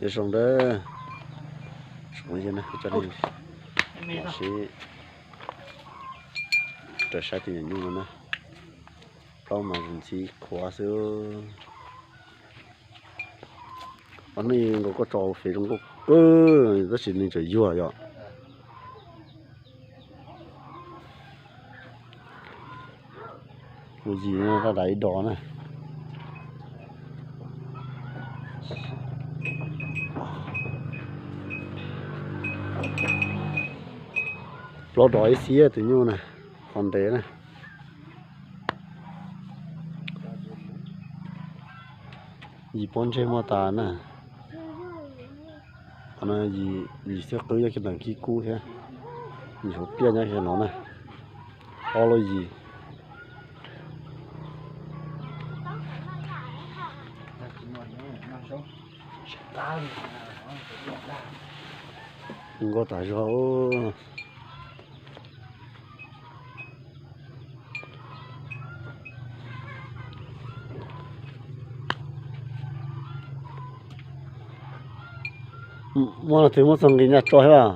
Zoo dab, zoo na, coj nej sib raws saib tus nyuam nyuj no na. Plaub mas zoo ntxhi khuav xwb. Ob hnub nkaus koj tso fev zoo nkauj kawg, tab sis nws tseem yuag yom. Tus yim no raj dav ib dos na. Plaub dos ib xiab tus nyuj na, qhov ntev na. Yim pob ntseg muaj tas na. Qhov no yim xwb qwb, yog kiag ntawm kib kub thiab. Yim hauv pliaj nyob kiag no na. Ob lub yim. Zoo nkauj tas zog. Muaj leej twg muab txog nqi nyaj tso thiab?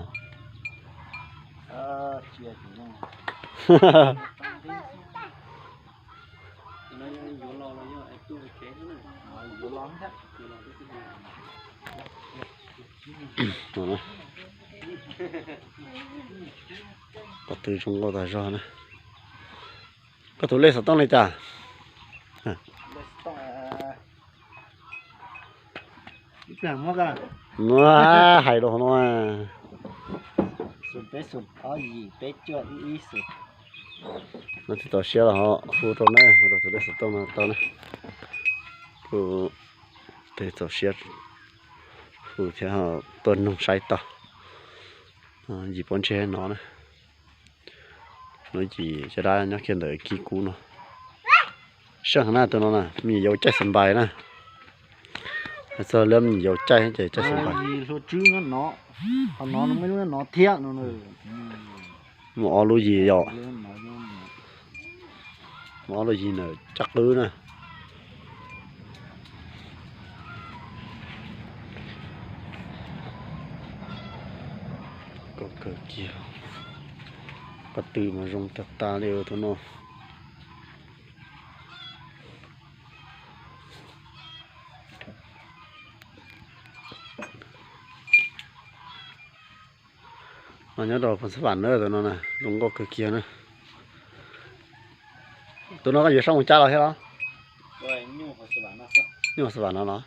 Qhov twg zoo nkauj tas zog na. Koj tus lej xov tooj li cas? Hais rau hauv no. No twb txaus siab los ho hu rau na, hu rau tus lej xov tooj no tau na. Kuv twb txaus siab hu thiab tuaj noog saib tau. Yim pob ntseg no na. No yim caj dab nyob kiag ntawm kib kub no. Seej heev na tus no na, me nyuam yaus caij xas npais na. Hais txog lawv me nyuam yaus caij ces caij xas npais. Hluas Tswb no, qhov no muaj ib lub no thiab no. Muaj ob lub yim yom. Muaj ob lub yim ntawm caj qwb na. Koj kawg kiag, qhov twg mas zoo tag tas li tus no. No nyob rau Phoos Xab Vam na, tus no na zoo nkauj kawg kiag na. Tus no koj yuav sau mus cab los thiab los? Nyuj Xab Vam no los?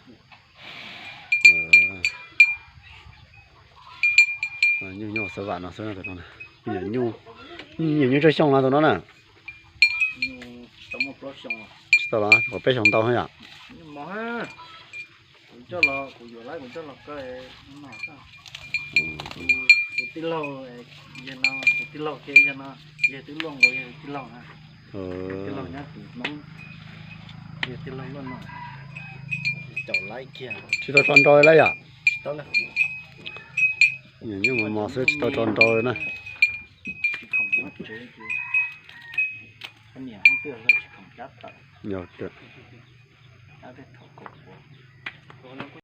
Nyuj Xab Vam no xwb, tus no na. Nyuam nyuj tsawg xyoo no tus no na? Tsis tau los, peb xyoos ntau yom. Kuv coj los, kuv yuav lawm kuv coj los kaw no. Kuv tij laug, yog no kuv tij laug kiag, yog no yog twb luaj nkaus yog tij laug na. Tij laug nyob tim Hmoob, yog tij laug luaj no. Caum laiv kiag. Tsis tau tso nrau li yom? Tsis tau na. Nyuam nyuj mos mos xwb tsis tau tso nrau li na. Tsis khoom nyob tsev ces, niam tij laug tsis khoom cab tawm. Yog tias, cab tej thaum kaum puav.